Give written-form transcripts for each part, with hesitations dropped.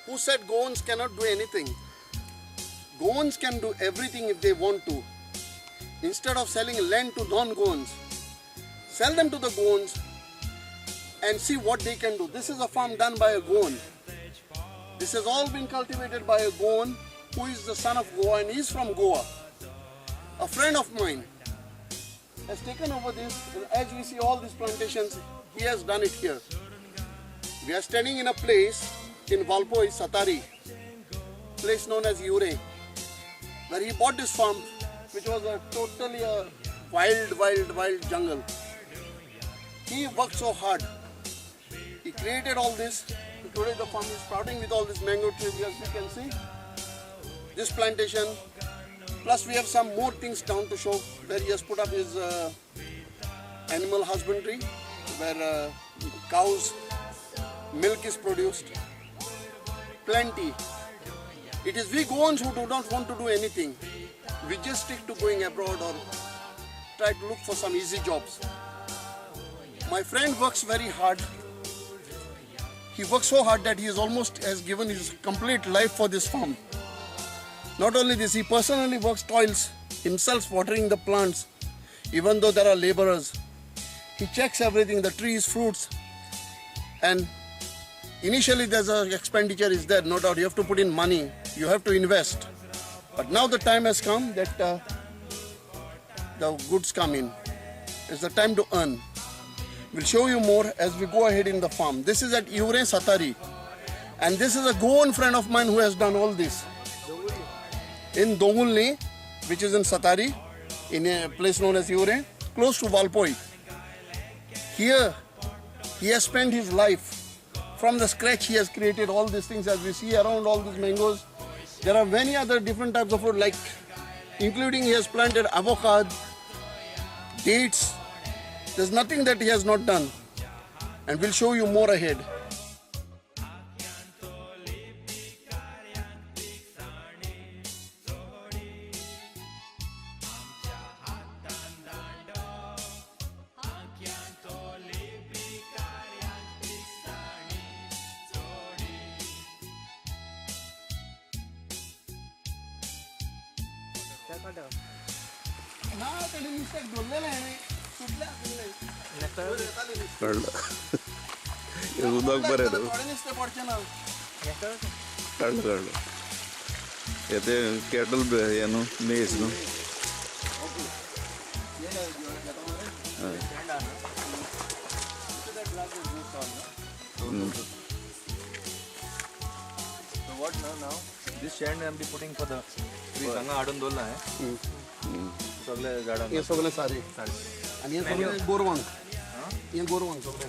Who said Goans cannot do anything? Goans can do everything if they want to. Instead of selling land to non-Goans, sell them to the Goans and see what they can do. This is a farm done by a Goan. This has all been cultivated by a Goan who is the son of Goa and is from Goa. A friend of mine has taken over this, and as we see all these plantations, he has done it here. We are standing in a place in Valpoi, Sattari, place known as Ure, where he bought this farm, which was a totally a wild, wild, wild jungle. He worked so hard. He created all this. Today the farm is sprouting with all these mango trees, as you can see. This plantation, plus we have some more things down to show, where he has put up his animal husbandry, where cows, milk is produced. Plenty. It is we Goans who do not want to do anything. We just stick to going abroad or try to look for some easy jobs. My friend works very hard. He works so hard that he is almost has given his complete life for this farm. Not only this, he personally works, toils himself watering the plants, even though there are laborers. He checks everything, the trees, fruits, and initially there's a expenditure is there, no doubt. You have to put in money, you have to invest. But now the time has come that the goods come in. It's the time to earn. We'll show you more as we go ahead in the farm. This is at Ure, Sattari. And this is a Goan friend of mine who has done all this. In Dongulni, which is in Sattari, in a place known as Ure, close to Valpoi. Here, he has spent his life. From the scratch, he has created all these things as we see around all these mangoes. There are many other different types of fruit, like including he has planted avocado, dates. There's nothing that he has not done. And we'll show you more ahead. ना तेणी mistake दवरलेलें हांवें सुटलें आसलें. कळ्ळें, उदक बरें न्हू. थोडें नुस्तें पडचें ना. कळ्ळें कळ्ळें, हे तें कॅटल हें न्हू, मेज न्हू. हय. So what now? Now this sand I am be putting for the trees. हांगा हाडून दवरला हें सगळे झाडांक. हें सगळें सारें आनी हें सगळें गोरवांक, हें गोरवांक सगळें.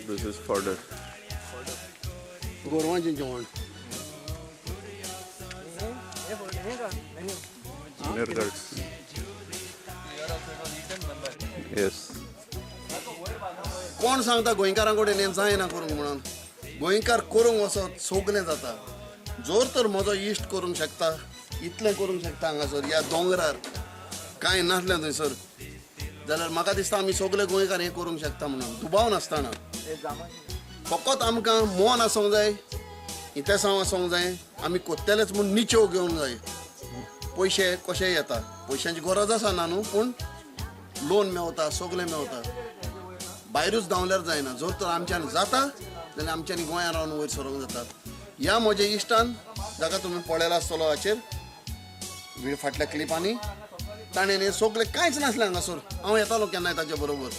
This is fodder. गोरवांचें जेवण. Manure. Yes. कोण सांगता गोंयकारां कडेन हें जायना करूंक म्हणून? गोंयकार करूंक वचत सगलें जाता. जर तर म्हजो इश्ट करूंक शकता, इतलें करूंक शकता हांगासर ह्या दोंगरार कांय नासलें थंयसर, जाल्यार म्हाका दिसता आमी सगले गोंयकार हें करूंक शकता म्हणून दुबाव नासतना. फकत आमकां मन आसूंक जाय, इतेसांव आसूंक जाय, आमी कोत्तेलेच म्हूण निचेव घेवंक जाय. पयशे कशेय येता, पयशांची गरज आसा ना न्हू, पूण लोन मेवता, सगलें मेवता. भायरूच धांवल्यार जायना. जर तर आमच्यान जाता जाल्यार आमच्यांनी गोंयांत रावन वयर सरोंक जाता. ह्या म्हज्या इश्टान, जाका तुमी पळयला आसतलो हाचेर फाटल्या क्लिपांनी, ताणें न्ही सगळें कांयच नासलें हांगासर. हांव येतालो केन्नाय ताचे बरोबर.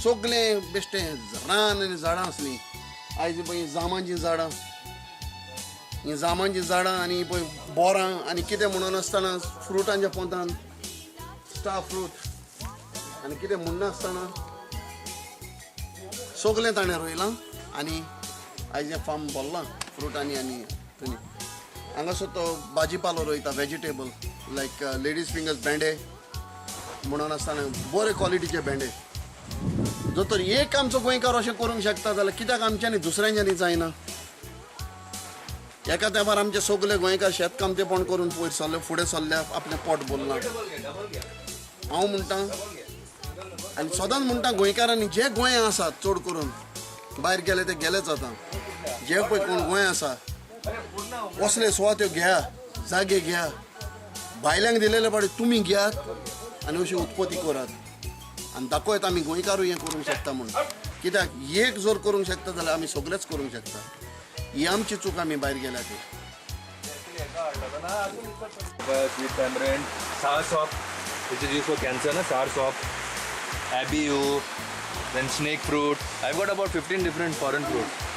सगळें बेश्टें रान आनी झाडां आसलीं. आयज पळय जामांचीं झाडां, हीं जामांचीं झाडां आनी पळय बोरां आनी कितें म्हणून आसतना फ्रुटांच्या पोंतान स्टार फ्रूट आनी कितें म्हणनासतना सगळें ताणें रोयलां आनी आयज हें फार्म भरलां फ्रुटांनी. आनी थंय हांगासर तो भाजी पालो रोयता, व्हेजिटेबल लायक लेडीज फिंगर्स, भेंडे म्हणून आसतना बरे क्वॉलिटीचे भेंडे. जर तर एक आमचो गोंयकार अशें करूंक शकता जाल्यार कित्याक आमच्यांनी दुसऱ्यांच्यांनी जायना? एका तेंपार आमचे सगळे गोंयकार शेतकामतेपण करून पयर सरले, फुडें सरले, आपलें पोट भरलां. हांव म्हणटा आनी सदांच म्हणटा, गोंयकारांनी जे गोंया आसात, चड करून भायर गेले ते गेलेच आतां, जे पळय कोण गोंय आसा असले सुवात्यो घ्या, जागे घ्या, भायल्यांक दिलेले पाटी तुमी घेयात आनी अशी उत्पत्ती करात आनी दाखयत आमी गोंयकारूय हें करूंक शकता म्हूण. कित्याक एक जर करूंक शकता जाल्यार आमी सगळेच करूंक शकता. ही आमची चूक, आमी भायर गेल्या ती. Sweet tamarind, soursop, which is used for cancer, na? Soursop, abiu, then snake fruit. I've got about 15 different foreign fruits.